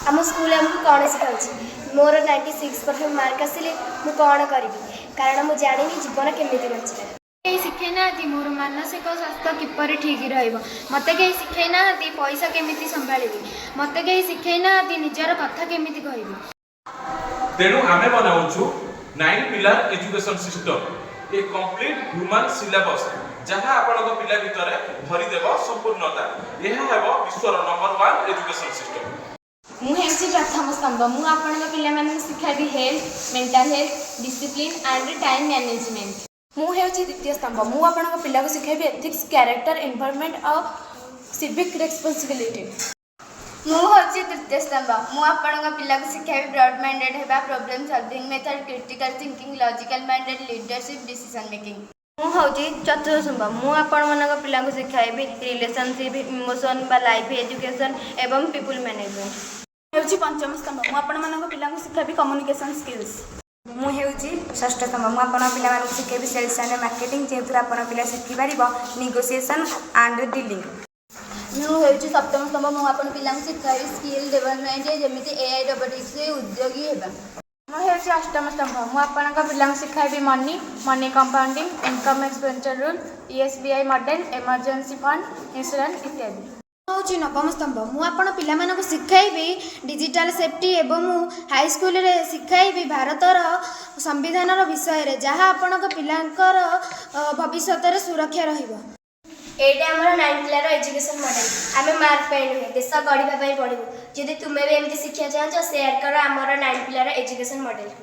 ଆମ ସ୍କୁଲ ଆମକୁ କ'ଣ ଶିଖାଉଛି? ମୋର 96% ମାର୍କ ଆସିଲେ ମୁଁ କ'ଣ କରିବି? କାରଣ ମୁଁ ଜାଣିନି ଜୀବନ କେମିତି ବଞ୍ଚିବେ। କେହି ଶିଖେଇ ନାହାନ୍ତି ମୋର ମାନସିକ ସ୍ୱାସ୍ଥ୍ୟ କିପରି ଠିକ୍ ରହିବ। ମୋତେ କେହି ଶିଖେଇ ନାହାନ୍ତି ପଇସା କେମିତି ସମ୍ଭାଳିବି। ମୋତେ କେହି ଶିଖେଇ ନାହାନ୍ତି ନିଜର କଥା କେମିତି କହିବି। ତେଣୁ ଆମେ ବନାଉଛୁ nine pillar education system, a complete human syllabus, ଯାହା ଆପଣଙ୍କ ପିଲା ଭିତରେ ଭରିଦେବ ସମ୍ପୂର୍ଣ୍ଣତା। ଏହା ହେବ ବିଶ୍ୱର ନମ୍ବର ୱାନ୍ ଏଜୁକେସନ ସିଷ୍ଟମ। ମୁଁ ହେଉଛି ପ୍ରଥମ ସ୍ତମ୍ଭ। ମୁଁ ଆପଣଙ୍କ ପିଲାମାନଙ୍କୁ ଶିଖାଇବି health, mental health, discipline and time management. ମୁଁ ହେଉଛି ଦ୍ୱିତୀୟ ସ୍ତମ୍ଭ। ମୁଁ ଆପଣଙ୍କ ପିଲାକୁ ଶିଖାଇବି ଏଥିକ୍ସ, କ୍ୟାରେକ୍ଟର, ଏନଭାରମେଣ୍ଟ ଆଉ ସିଭିକ୍ ରେସ୍ପନ୍ସିବିଲିଟି। ମୁଁ ହେଉଛି ତୃତୀୟ ସ୍ତମ୍ଭ। ମୁଁ ଆପଣଙ୍କ ପିଲାକୁ ଶିଖାଇବି ବ୍ରଡ୍ ମାଇଣ୍ଡେଡ୍ ହେବା, problem solving method, critical thinking, logical minded, leadership, decision making. ମୁଁ ହେଉଛି ଚତୁର୍ଥ ସ୍ତମ୍ଭ। ମୁଁ ଆପଣମାନଙ୍କ ପିଲାଙ୍କୁ ଶିଖାଇବି ରିଲେସନସିପ୍, ଇମୋସନ୍ ବା ଲାଇଫ୍ ଏଜୁକେସନ୍ ଏବଂ ପିପୁଲ୍ ମ୍ୟାନେଜମେଣ୍ଟ। ହେଉଛି ପଞ୍ଚମ ସ୍ତମ୍ଭ। ମୁଁ ଆପଣମାନଙ୍କ ପିଲାଙ୍କୁ ଶିଖାଇବି କମ୍ୟୁନିକେସନ୍ ସ୍କିଲ୍ସ। ମୁଁ ହେଉଛି ଷଷ୍ଠ ସ୍ତମ୍ଭ। ମୁଁ ଆପଣଙ୍କ ପିଲାମାନଙ୍କୁ ଶିଖାଇବି ସେଲ୍ସ ଆଣ୍ଡ ମାର୍କେଟିଂ, ଯେଉଁଥିରେ ଆପଣଙ୍କ ପିଲା ଶିଖିପାରିବ ନିଗୋସିଏସନ୍ ଆଣ୍ଡ ଡିଲିଂ। ମୁଁ ହେଉଛି ସପ୍ତମ ସ୍ତମ୍ଭ। ମୁଁ ଆପଣ ପିଲାଙ୍କୁ ଶିଖାଇବି ସ୍କିଲ୍ ଡେଭଲପମେଣ୍ଟ, ଯେମିତି ଏଆଇ, ରୋବୋଟିକ୍ସ, ଉଦ୍ୟୋଗୀ ହେବା। ମୁଁ ହେଉଛି ଅଷ୍ଟମ ସ୍ତମ୍ଭ। ମୁଁ ଆପଣଙ୍କ ପିଲାଙ୍କୁ ଶିଖାଇବି money, money compounding, income expenditure rule, ESBI model, emergency fund, insurance ଇତ୍ୟାଦି। ମୁଁ ହେଉଛି ନବମ ସ୍ତମ୍ଭ। ମୁଁ ଆପଣ ପିଲାମାନଙ୍କୁ ଶିଖାଇବି ଡିଜିଟାଲ ସେଫ୍ଟି ଏବଂ ମୁଁ ହାଇସ୍କୁଲରେ ଶିଖାଇବି ଭାରତର ସମ୍ବିଧାନର ବିଷୟରେ, ଯାହା ଆପଣଙ୍କ ପିଲାଙ୍କର ଭବିଷ୍ୟତରେ ସୁରକ୍ଷା ରହିବ। ଏଇଟା ଆମର ନାଇନ୍ ପିଲାର ଏଜୁକେସନ୍ ମଡେଲ। ଆମେ ମାର୍କ ପାଇଁ ନୁହେଁ, ଦେଶ ଗଢ଼ିବା ପାଇଁ ପଢ଼ିବୁ। ଯଦି ତୁମେ ବି ଏମିତି ଶିକ୍ଷା ଚାହୁଁଛ, ସେୟାର କର ଆମର ନାଇନ୍ ପିଲାର ଏଜୁକେସନ୍ ମଡେଲକୁ।